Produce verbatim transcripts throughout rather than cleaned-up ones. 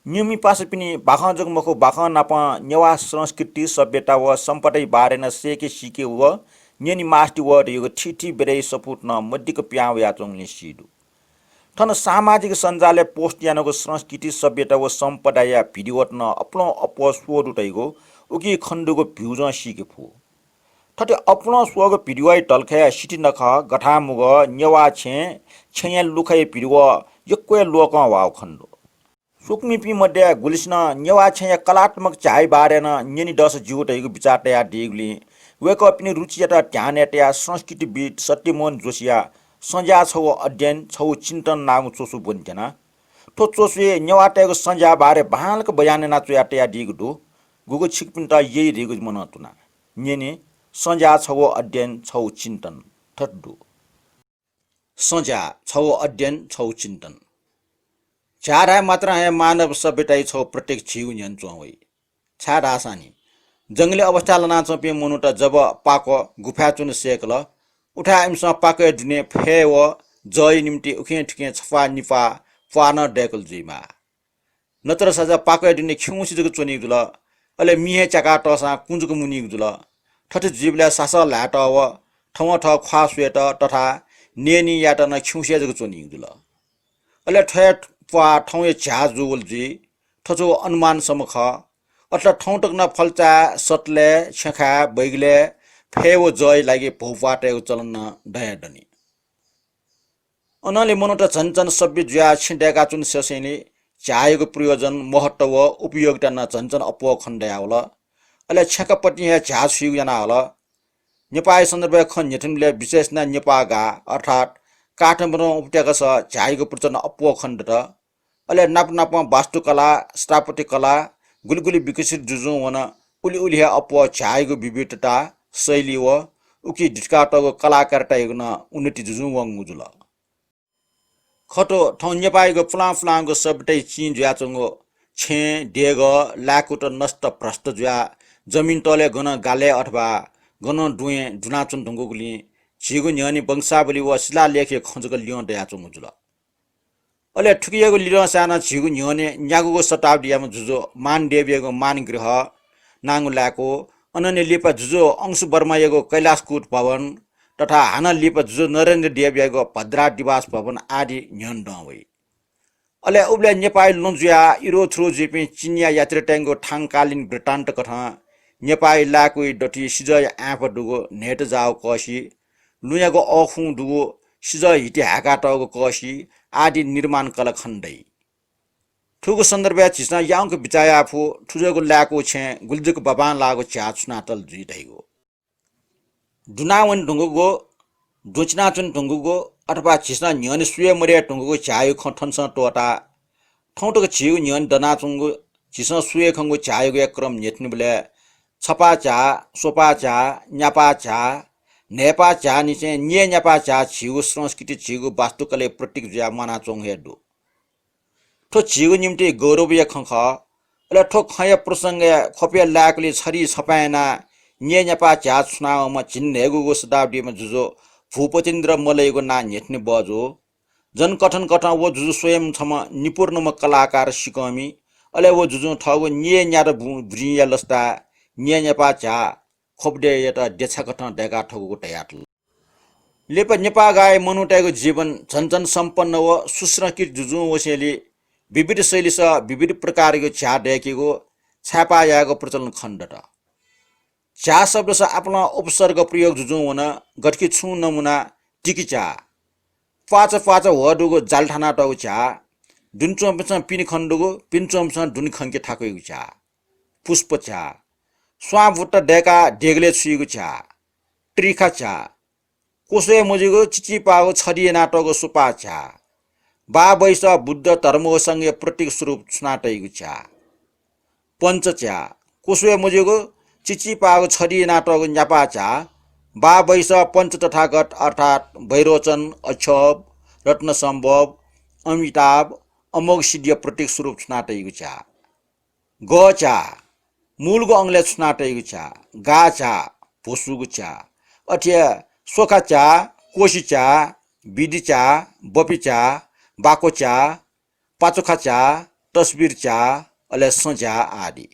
निम्ह पासापिनि बाखं जक मखु, बाखं नापं नेवाः संस्कृति, सभ्यता व सम्पदाया बारे नं सय्के सीके व न्यने मास्ति व धइगु थीथी बेरय् सफूत नं मदिक्क पिहां वयाच्वंगुलिं सी दु। थन सामाजिक सञ्जालय् post यानागु संस्कृति, सभ्यता व सम्पदाया video त नं अप्वलं अप्वः स्वः दु धइगु उकी खनेदुगु views नं सीके फु। थथे अप्वलं स्वःगु video या धलखय् सिथि नखः गथांमुगः नेवाः छेँ, छेँया लुखाया video यक्व हे लोकं ह्वाःगु खनेदु। स्वकुमिपिं मध्ये गुलिसिनं नेवाः छेँया कलात्मक झ्याःया बारे नं न्यने दःसा ज्यू धइगु बिचाः तयादीगुलिं वय्कःपिनि रुचियात ध्यानय् तयाः संस्कृतिविद् सत्यमोहन जोशीया सञ्ज्या छगू अध्ययन छगू चिन्तन नागु च्वसु ब्वनेत्यना। थ्व च्वसुइ नेवाःतय्गु सञ्ज्या बारे बांलाक बयान याना च्वया तयादीगु दु। गुगु छिकपिन्त यइ धइगु मनं तुना। न्यने, सञ्ज्या छगू अध्ययन छगू चिन्तन थथे दु। सञ्ज्या छगू अध्ययन छगू चिन्तन। झ्याः धाये मात्रं हे मानव सभ्यताया छगू प्रतीक झीगु न्ह्यःने च्वं वइ। छाय्धाःसा नि, जंगली अवस्थाय् लानाच्वंपिं मनूत जब पाक्वः गुफाय् च्वने सय्कल, उथाय् इमिसं पाक्वःया दुने फय् व जःया निंतिं उखें थुखें छप्वाः निप्वाः प्वाः नं दय्कल जुइमाः। नतरसाजा पाक्वःया दुने खिउँसे जक च्वनीगु जुल। अले मि हे च्याकाः तःसां कुँ जक मुनीगु जुल। थथे जुइबलय् सासः ल्हायेत व थवंथः ख्वाः स्वयेत तथा नयेनीयात नं खिउँसे जक च्वनीगु जुल। अले थ्व हे प्वाः थौंया झ्याः जूवल जुइ। थ्व छगू अनुमान सम्म खः। अथे ला थौं तक नं फल्चाय्, सतलय्, छेँखाय्, बैगलय् फय् व जःया लागि भौप्वाः तयेगु चलन नं दयादनि। अनंलि मनूत झन झन सभ्य जुयाः छेँ दय्काच्वने ससेंलि झ्याःयागु प्रयोजन, महत्व व उपयोगिता नं झन झन अप्वः खने दयावल। अले छेँखापतिं हे झ्याः छुइगु याना हल। नेपाःया सन्दर्भय् खँ न्ह्यथनेबलय् विशेष यानाः नेपाः गाः अर्थात् काठमाडौं उपत्यकास झ्याःयागु प्रचलन अप्वः खने दत। अले नाप नापं वास्तुकला, स्थापत्यकला गुलि गुलि विकसित जुजुं वन, उलि उलि हे अप्वः झ्याःयागु विविधता, शैली व उकी दुथ्याकातःगु कलाकारितायागु नं उन्नति जुजुं वंगु जुल। खः थौं नेपाःयागु पुलां पुलांगु सभ्यताया चिं जुयाच्वंगु छेँ, देगः, लाय्कूत नष्ट भ्रष्ट जुयाः जमिन तलय् गनं गालय् अथवा गनं दुँय् दुनाच्वने धुंकूगुलिं झीगु न्ह्यःने वंशावली व शिलालेखया खँ जक लिहां दयाच्वंगु जुल। अले थुकियागु लिधंसाय् नं झीगु न्ह्यःने न्यागूगु शताब्दीयाम्ह जुजु मानदेवयागु मानगृह, नांगु लाय्कू, अनंलि लिपा जुजु अंशुवर्मायागु कैलाशकूट भवन तथा हानं लिपा जुजु नरेन्द्र देवयागु भद्रादिवास भवन आदि न्ह्यःने दं वइ। अले उबलय् नेपाःया लँ जुयाः इरोथुरो जुइपिं चीनया यात्रीतय्गु थांकालीन वृत्तान्त कथं नेपाःया लाय्कूया दथुइ सिजःया आँय्पा दुगु न्हय्त जाःगु कःसि, लुँयागु अःखुं दुगु सिजः हिति हाय्कातःगु कःसि आदि निर्माण कला खने दइ। थुगु सन्दर्भय् झीसं याउँक बिचाः याये फु, थुजःगु लाय्कू छेँ गुलि जक बांबांलाःगु झ्याः छुनातल जुइ धइगु। दुनावने धुंकूगु, द्वचिनाच्वने धुंकूगु अथवा झीसं न्ह्यःने स्वये मदये धुंकूगु झ्याःयागु खँ थनसं त्वःताः थौं तक झीगु न्ह्यःने दनाच्वंगु, झीसं स्वये खंगु झ्याःयागु हे क्रम न्ह्यथनेबलय् छपाः झ्याः, स्वपाः झ्याः, न्यापाः झ्याः, न्हय्पाः झ्याःनिसें न्यय्न्यापाः झ्याः झीगु संस्कृति, झीगु वास्तुकलाया प्रतीक जुयाः म्वानाच्वंगु हे दु। थ्व झीगु निंतिं गौरवया खँ खः। अले थ्व खँया प्रसंगय् ख्वपया लाय्कुलिइ छधी छपाँय् यानाः न्यय्न्यापाः झ्याः छुनावंम्ह झिंन्हय्गूगु शताब्दीम्ह जुजु भूपतीन्द्र मल्लयागु नां न्ह्यथने बहःजू। झन कथं कथं व जुजु स्वयं छम्ह निपुणम्ह कलाकार सिकःमि। अले व जुजुं थःगु न्यय्न्यात बु-, बुँइया लसताय् न्यय्न्यापाः झ्याः ख्वपदय् यात देछाकथं दय्काः थकूगु धयातल। लिपा नेपाः गाःया मनूतय्गु जीवन झन झन सम्पन्न व सुसंस्कृत जुजुं वसेंलि विविध शैलीस विविध प्रकारयागु झ्याः दय्केगु, छाय्पाः यायेगु प्रचलन खने दत। झ्याः शब्दस आपालं उपसर्ग प्रयोग जुजुं वन, गथेकि छुं नमुना तिकि झ्याः, प्वाःचा प्वाःचा ह्वः दुगु जालि थानातःगु झ्याः, दुने च्वंपिन्सं पिने खने दुगु, पिने च्वंपिन्सं दुने खंके थाकुइगु झ्याः, पुष्प झ्याः, स्वां बुट्टा दय्काः देगलय् छुइगु झ्याः, त्रिखा झ्याः, क्वस्वय् मजूगु चिचिपाःगु छधी यानातःगु स्वपाः झ्याः, बाः बैसः बुद्ध धर्म व संघया प्रतीक स्वरूप छुनातइगु झ्याः, पञ्च झ्याः, क्वस्वय् मजूगु चिचिपाःगु छधी यानातःगु न्यापाः झ्याः, बाः बैसः पञ्च तथागत अर्थात् वैरोचन, अक्षोभ, रत्नसम्भव, अमिताभ, अमोघसिद्धिया प्रतीक स्वरूप छुनातइगु झ्याः, गः झ्याः, मूलगु अंगलय् छुनातइगु झ्याः, गाः झ्याः, भ्वसुगु झ्याः, अथे हे स्वखा झ्याः, कोसि झ्याः, बिदि झ्याः, बपि झ्याः, बाक्व झ्याः, पाचोखा झ्याः, तस्बिर झ्याः, अले सँ झ्याः आदि।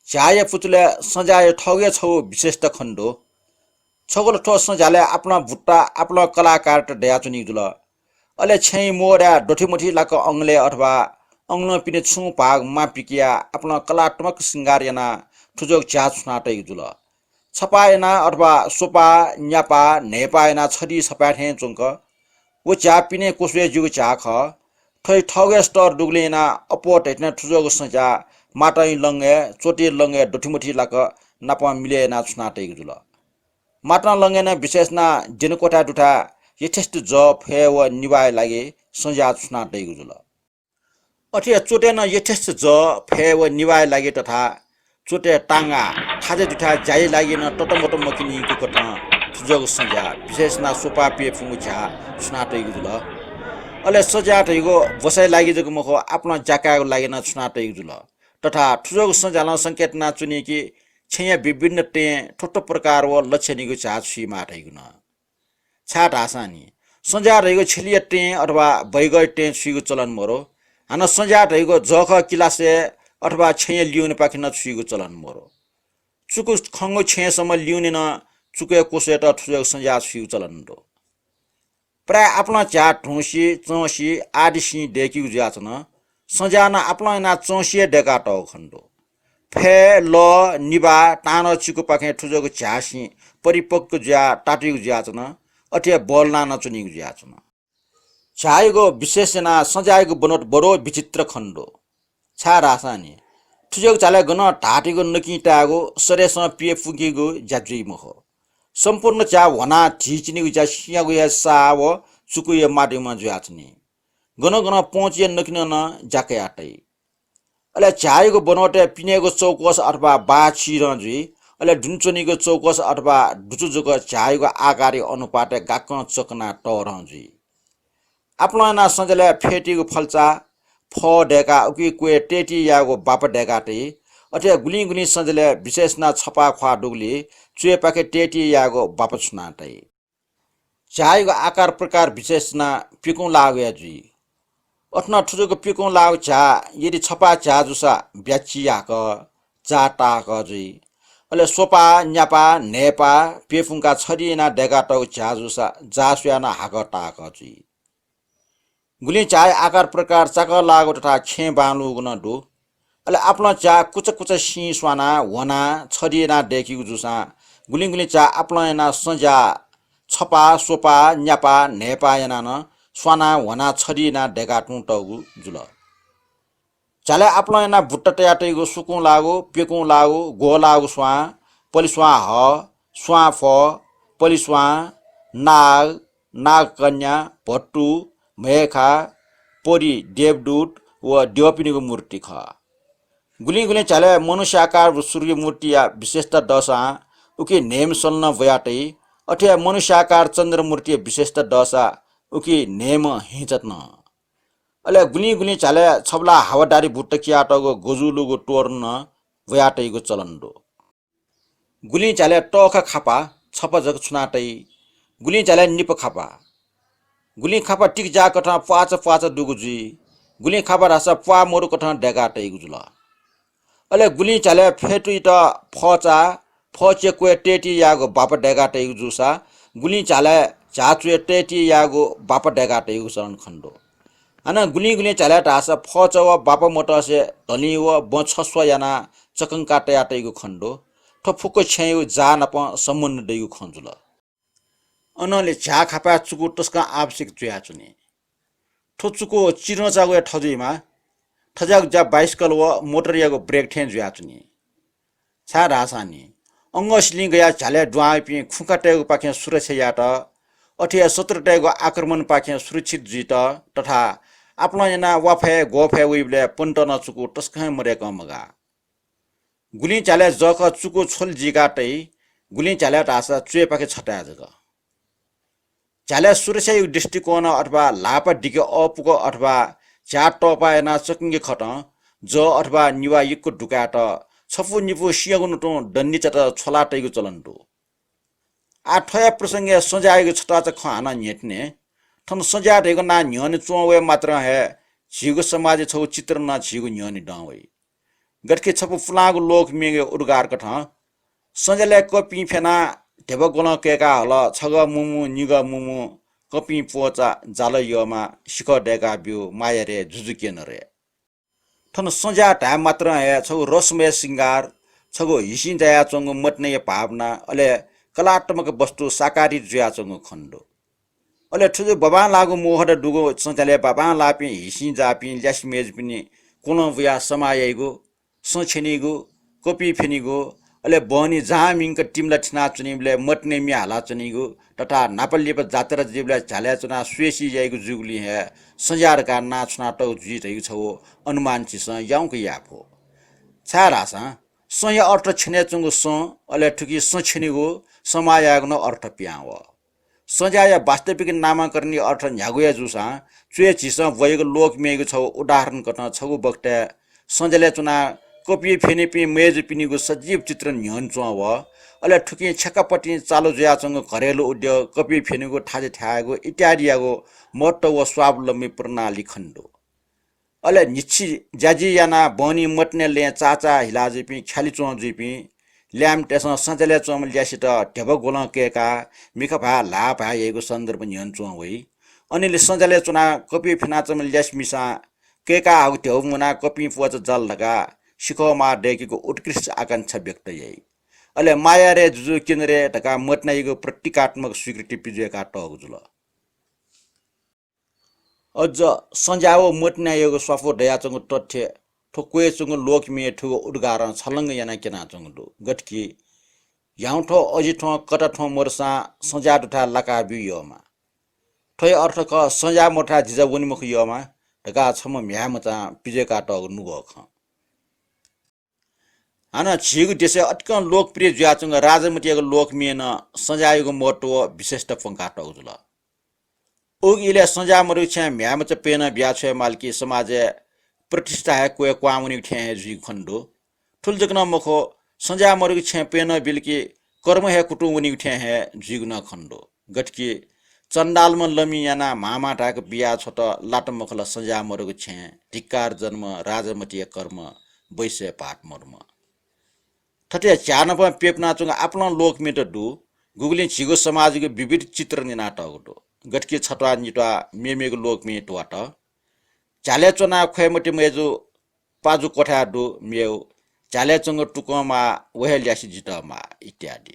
झ्याःया पुचलय् सँ झ्याःया थःगु हे छगू विशेषता खनेदु। छगू ला थ्व सँ झ्यालय् आपालं भुट्टा, आपालं कलाकारत दयाच्वनीगु जुल। अले छेँय् मोरया द्वथिमथि लाक अंगलय् अथवा अंगलं पिने छुं भाग मा पिकियाः आपालं कलात्मक श्रृंगार यानाः थुजोग झ्याः छुना तइगु जुल। छपाः यानाः अथवा स्वपाः, न्यापाः, न्हय्‌पाः यानाः छधी छपाय् थें च्वंक व झ्याः पिने क्वस्वय् ज्यूगु झ्याः खः। थ्व थःगु हे स्तर दुगुलिं यानाः अप्वः धइथें थुजोग सँ झ्याः मातं लंगय्, च्वति लंगय् द्वथिमथि लाक नाप मिलय् यानाः छुना तइगु जुल। मातं लंगय् नं विशेष यानाः द्यने क्वथाय् दुथाय् यथेष्ट जः, फय् व निभाःया लागि सँ झ्याः छुना तइगु जुल। अथे हे च्वतय् नं यथेष्ट जः, फय् व निभाःया लागि तथा च्वतय् तांगा थाजय् दुथाय् ज्याया लागि नं ततमत मखनीगु कथं थुजोग सँ झ्याः विशेष यानाः स्वपाः पिये फुंगु झ्याः छुना तइगु जुल। अले सँ झ्याः धइगु ब्वसाया लागि जक मखु, आपालं ज्या कायेगु लागि नं छुना तइगु जुल। तथा थुजोग सँ झ्यालं संकेत यानाच्वनी कि छेँया विभिन्न टें थ्व थ्व प्रकार व लक्षणयागु झ्याः छुइमाः धइगु नं। छाय्‌धाःसा नि, सँ झ्याः धइगु छेलिया टें अथवा बैगःया टें छुइगु चलन मदु। हानं सँ झ्याः धइगु जःखः किलासय् अथवा छेँया लिउने पाखें नं छुइगु चलन मदु। चुकु खंगु छेँसम्म लिउने नं चुकय् क्वस्वयेत थुजोग सँ झ्याः छुइगु चलन दु। प्रायः आपालं झ्याः धुंसि, चंसि आदिसिं दय्‌कीगु जुयाच्वन। सँ झ्याः नं आपालं यानाः चंसि हे दय्‌कातःगु खनेदु। फय्, लः, निभाः, तांन्वः चिकुपाखें थुजोग झ्याःसिं परिपक्व जुयाः तातुइगु जुयाच्वन। अथे हे बल्लानाच्वनीगु जुयाच्वन। झ्याःयागु विशेष यानाः सँ झ्याःयागु बनोट बडो विचित्र खनेदु। छाय्‌धाःसा नि, थुजोग झ्यालय् गनं धाःथेंगु नकिं तायेगु, सरेसं पिये फुंकीगु ज्या जुइ मखु। सम्पूर्ण झ्याः ह्वनाः झिंच्वनीगु ज्या सिँयागु हे साः व चुकुया माध्यमं जुयाच्वनी। गनं गनं पहुँचया नकिनं नं ज्या कयाः तइ। अले झ्याःयागु बनोटय् पिनेगु चौकोस अथवा बाः चिधं जुइ। अले दुने च्वनीगु चौकोस अथवा दुचु जक झ्याःयागु आकारया अनुपातय् गाक्कं चकनाः तःधं जुइ। आपालं यानाः सँ झ्यालय् फय्‌तिगु फल्चा, फः दय्‌काः उकी क्वय् तय्‌ति यायेगु बापा दय्‌काः तइ। अथे हे गुलिं गुलिं सँ झ्यालय् विशेष यानाः छपाः ख्वाः दुगुलिं च्वय्‌पाखे तय्‌ति यायेगु बापा छुना तइ। झ्याःयागु आकार प्रकार विशेष यानाः प्यकुं लाःगु हे जुइ। अथे नं थुजोग प्यकुं लाःगु झ्याः यदि छपाः झ्याः जूसा ब्याच्छि याःक, जाः ताःक जुइ। अले स्वपाः, न्यापाः, न्हय्‌पाः प्यपुंकाः छधी यानाः दय्‌कातःगु झ्याः जूसा जाः स्वयाः नं हाकः ताःक जुइ। गुलिं झ्याःया आकार प्रकार चाकः लाःगु तथा खेँ बांलूगु नं दु। अले आपालं झ्याः कुचा कुचा सिं स्वानाः ह्वनाः छधी यानाः दय्‌कीगु जूसां गुलिं गुलिं झ्याः आपालं यानाः सँ झ्याः छपाः, स्वपाः, न्यापाः, न्हय्‌पाः यानाः नं स्वानाः ह्वनाः छधी यानाः दय्‌का तुं तःगु जुल। झ्यालय् आपालं यानाः बुट्टा तयातइगु सुकुं लाःगु, प्यकुं लाःगु, ग्वः लाःगु स्वां, पलिस्वां हः, स्वां फः, पलिस्वां, नाग, नागकन्या, भट्टु, म्हय्‌खा, परि, देवदूत व द्यःपिनिगु मूर्ति खः। गुलिं गुलिं झ्यालय् मनुष्याकार व सूर्यमूर्तिया विशेषता दःसां उकी न्हय्‌म्ह सल नं ब्वयातइ। अथे हे मनुष्याकार चन्द्रमूर्तिया विशेषता दःसा उकी न्हय्‌म्ह हिंचत नं। अले गुलिं गुलिं झ्यालय् छबला हावादारी बुट्टा कियातःगु गजुलुगु तोरण नं ब्वयातइगु चलन दु। गुलिं झ्यालय् तःखा खापा छपा जक छुना तइ, गुलिं झ्यालय् निपा खापा। गुलिं खापा तिकिजाःकथं प्वाःचा प्वाःचा दुगु जुइ, गुलिं खापा धाःसा प्वाः मदुकथं दय्‌का तइगु जुल। अले गुलिं झ्यालय् फय्‌तुइत फःचा, फःचे क्वय् तय्‌ति यायेगु बापा दय्‌का तइगु जूसा, गुलिं झ्यालय् झ्याः च्वय् तय्‌ति यायेगु बापा दय्‌का तइगु चलन खनेदु। हानं गुलिं गुलिं झ्यालय् धाःसा फःचा व बापा मतसे धलिं व बँ छस्वः यानाः चकंका तयातइगु खनेदु। थ्व फुक्क छेँयागु जाः नाप सम्बन्ध दइगु खँ जुल। अनंलि झ्याः खापाय् चुकु तसकं आवश्यक जुयाच्वनी। थ्व चुकु चिधंचागु हे थजुइमाः। थज्याःगु ज्या बाइसिकल व मोटरयागु ब्रेक थें जुयाच्वनी। छाय्‌धाःसा नि, अंगसिलिं गयाः झ्यालय् दुहां वइपिं खुंखातय्‌गुपाखें सुरक्षा यायेत, अथे हे शत्रुतय्‌गु आक्रमणपाखें सुरक्षित जुइत तथा आपालं यानाः वा फय् ग्वः फय् वइबलय् पनेत नं चुकु तसकं हे मदय्‌कं मगाः। गुलिं झ्यालय् जःखः चुकु छ्वल जीकाः तइ, गुलिं झ्यालय् धाःसा च्वय्‌पाखे छताय् जक। झ्यालय् सुरक्षायागु दृष्टिकोणं अथवा ल्हाःपाः दिके अःपुक अथवा झ्याः तःपाः यानाः चकंके खतं जः अथवा निभाः यक्व दुकायेत छपु निपु सिंहगुन्हु तुं दण्डिचात छ्वला तइगु चलन दु। आः थ्वया प्रसंगय् सँ झ्याःयागु छताःचा खँ हानं न्ह्यथने। थन सँ झ्याः धइगु नां न्ह्यःने च्वं वये मात्रं हे झीगु समाजय् छगू चित्र नं झीगु न्ह्यःने दं वइ। गथे कि छपु पुलांगु लोकमेगु उद्गार कथं, संज्यालय् कपिं फ्यनाः ध्यबा ग्वलं कय्काः हल, छगः मुमु, निगः मुमु, कपिं प्वःचा, जाल यःमा, सिखः दय्काः ब्यु, माया रे, जुजु क्यन रे। थन संज्या धाये मात्रं हे छगू रसमय श्रृंगार, छगू हिसिं जायाच्वंगु मतिनाया भावना, अले कलात्मक वस्तु साकारित जुयाच्वंगु खने दु। अले थुजु बबांलाःगु मोहत दुगु संज्यालय् बाबांलाःपिं हिसिं जाःपिं ल्यासे मय्जुपिनि कुलं बुयाः समाः याइगु, सँ छ्यनीगु, कपिं फ्यनीगु, अले बहनी जांमिंक तिमिला थिनाच्वनीबलय् मतिनाय् म्ये हालाच्वनीगु तथा न्हापा लिपा जात्रा जुइबलय् झ्यालय् च्वनाः स्वयेसि याइगु जूगुलिं हे संज्या धकाः नां छुनातःगु जुइ धइगु छगू अनुमान झीसं याउँक याये फु। छाय्धाःसा संया अर्थ छ्यनय् च्वंगु सँ, अले थुकी सँ छ्यनीगु, समाः यायेगु नं अर्थ पिहां वः। संज्याया वास्तविक नामकरणया अर्थ न्ह्यागु हे जूसां, च्वय् झीसं ब्वयागु लोकमेगु छगू उदाहरण कथं छगू बखतय् संज्यालय् च्वनाः कपिं फ्यनीपिं मय्जुपिनिगु सजीव चित्र न्ह्यःने च्वं वः। अले थुकिं छेँखापतिं चालु जुयाच्वंगु घरेलु उद्योग, कपिं फ्यनीगु, थासय् थायेगु इत्यादियागु महत्त्व व स्वावलम्बी प्रणाली खने दु। अले न्हिच्छि ज्याझी यानाः बहनी मतिनाय् लँय् चाःचाः हिला जुइपिं, ख्यालि च्वं जुइपिं ल्याय्म्हतय्सं संज्यालय् च्वंम्ह ल्यासेत ध्यबा ग्वलं कय्काः मिखा भाय् ल्हाः भाय् याइगु सन्दर्भ न्ह्यःने च्वं वइ। अनिलि संज्यालय् च्वनाः कपिं फ्यनाच्वंम्ह ल्यासे मिसां कय्काः हःगु ध्यबा मुनाः कपिं प्वःचा जाल धकाः सिखः माः दय्केगु उत्कृष्ट आकांक्षा व्यक्त याइ। अले माया रे, जुजु क्यन रे धकाः मतिनायागु प्रतीकात्मक स्वीकृति पिज्वय्कातःगु जुल। अझ संज्या व मतिनायागु स्वापू दयाच्वंगु तथ्य थ्व क्वय् च्वंगु लोकमेय् थुगु उद्गारं छलंग यानाः क्यनाच्वंगु दु। गथे कि ह्याउँथ्वँ अजिथ्वँ कताथ्वँ मदुसां संज्या दुथाय् लाकाः ब्यु यःमा। थ्वया अर्थ खः, संज्या मदुथाय् जिजा वने मखु यःमा धकाः छम्ह म्ह्याय्मचां पिज्वय्कातःगु नुगः खँ। हानं झीगु देशय् अतिकं लोकप्रिय जुयाच्वंगु राजमतियागु लोकमेय् नं संज्यायागु महत्व व विशेषता प्वंकातःगु जुल। उगु इलय् संज्या मदुगु छेँय् म्ह्याय्मचा प्यनं बियाछ्वये माल कि समाजय् प्रतिष्ठा हे क्वय् क्वहां वनीगु थें हे जुइगु खने दु। थुलि जक नं मखु, संज्या मदुगु छेँय् प्यनं बिल कि कर्म हे कुतुं वनीगु थें हे जुइगु नं खने दु। गथे कि चण्डालम्ह लमि यानाः म्हां म्हां धाय्क बियाछ्वत, लात मखु ला संज्या मदुगु छेँय् धिक्कार जन्म, राजमतिया कर्म, बैसय् भाःत मदुम्ह। थथे झ्याःनापं प्यपुनाच्वंगु आपालं लोकमेय्त दु, गुगुलिं झीगु समाजयागु विविध चित्र न्यनातःगु दु। गथे कि छत्वाः नित्वाः मेमेगु लोकमेय् त्वात। झ्यालय् च्वनाः ख्वये मते मय्जु पाजु क्वथाय् दु मेव, झ्यालय् च्वंगु तुकं माः, व हे ल्यासे जितः माः इत्यादि।